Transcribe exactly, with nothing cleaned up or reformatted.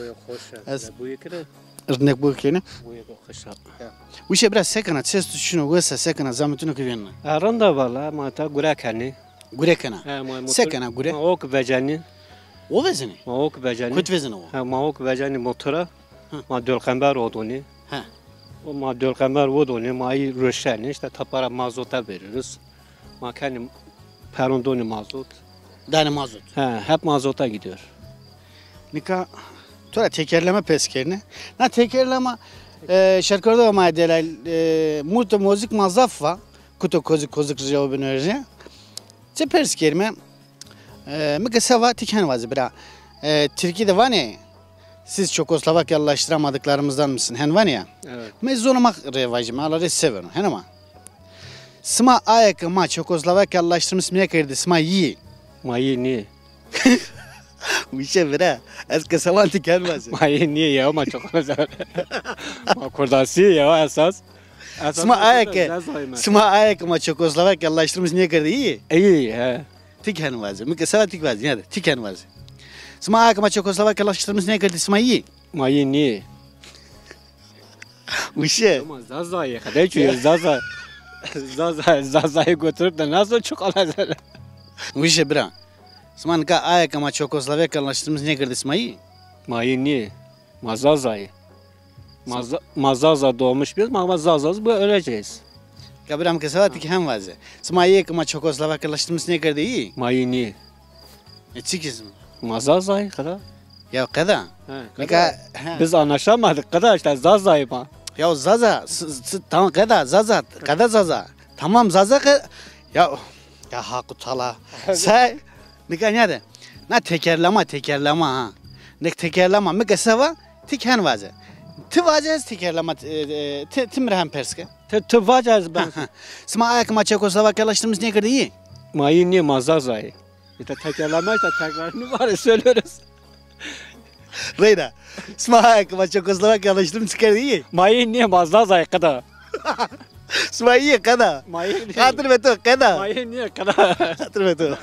Xoş e. Ez- Buyê kire. Rindek buyê kine. Buyê xweş e. Wişe bira sekena, çesto çino wesa sekena, zametino ki vênna. E, rında valla, ma ta gure kenî. Gure kena. He, ma motor- Sekena gure. Ma ok vecenî. O vezenî? Ma ok vecenî. Kut vezenî o? He, ma ok vecenî motora. Hı. Ma dölqember odonî. He. O ma dölqember odonî, ma î röşenî, işte tapara mazota veriyoruz. Ma kenî peron donî mazot. Danî mazot. He, hep mazota gidiyor. Nika to ra tekerleme pers kerine. Na tekerleme, e, şerkerdo ma delal, e, multo mozik ma zaf va. Kuto kozik kozik cevabını vereceğim. Çi pers kerime? E, mi ke seba ti ken vazi bira. E, Tirkî de vanê, siz Çekoslovakyalılaştıramadıklarımızdan mısın? Hen vanê ya. Evet. Mi zona ma rê vajim, ala rê seveno. Hen ama. Sima aye ke ma Çekoslovakyalılaştırmış nêkerdî, sima yî. Ma yî nî. Wişe vira. Ez ke sewan ti ken vazi. Ma yî nî ya, ma Çekoslovakya. Ma Kurdasî ya esas. Esas Sima aye ke, sima aye ke ma Çekoslovakyalılaştırmış nêkerdî, yî. Yî, he. Ti ken vazi. Mi ke seba ti vazi, yani ti ken vazi. Sima aye ke ma Çekoslovakyalılaştırmış nêkerdî, sima yî. Ma yî nî. Wişe. Ama Zazayê, xedê çûye Zaza. Zaza, Zazayê götürüp de nasıl çikolata? Wişe bira. Sima nika aye ke ma Çekoslovakyalılaştırmış nêkerdî, sima yî. Ma yî nî. Ma Zazayê. Ma, Za- ma Zaza doğmuş biz, ma, ma Zazaz bu öleceğiz. Ya bira mi ke seba ti ki hem vazi. Sima yê ke ma Çekoslovakyalılaştırmış nêkerdî, yî. Ma yî nî. E, çi kesim? Ma Zazayê, qeda. Ya qeda. He, qeda. Nika, he. Biz anlaşamadık, qeda, işte Zazayê ma. Ya Zaza, s- s- tamam qeda, Zaza, qeda Zaza. Tamam Zaza qe- ya, ya Haqu Tala. Say, nika nîyade? Na tekerlema, tekerlema ha. Nek tekerlema, mi ke seba, ti ken vaze. Ti vaze ez tekerlema, e, e, ti, ti mi ra hem pers ke. Ti, ti vaze ez ben. Sima aye ke ma Çekoslovakyalılaştırmış nêkerdî, yî? Ma yî nî, ma Zazayê. İşte tekerleme işte tekrarını var ya söylüyoruz. Reyna. Sima aye ke ma Çekoslovakyalılaştırmış nêkerdî, yî? Ma yî nî, ma Zazayê, qeda. Sima yî qeda. Ma yî nî. Xatir be to qeda. Ma yî nî, qeda. Xatir be to.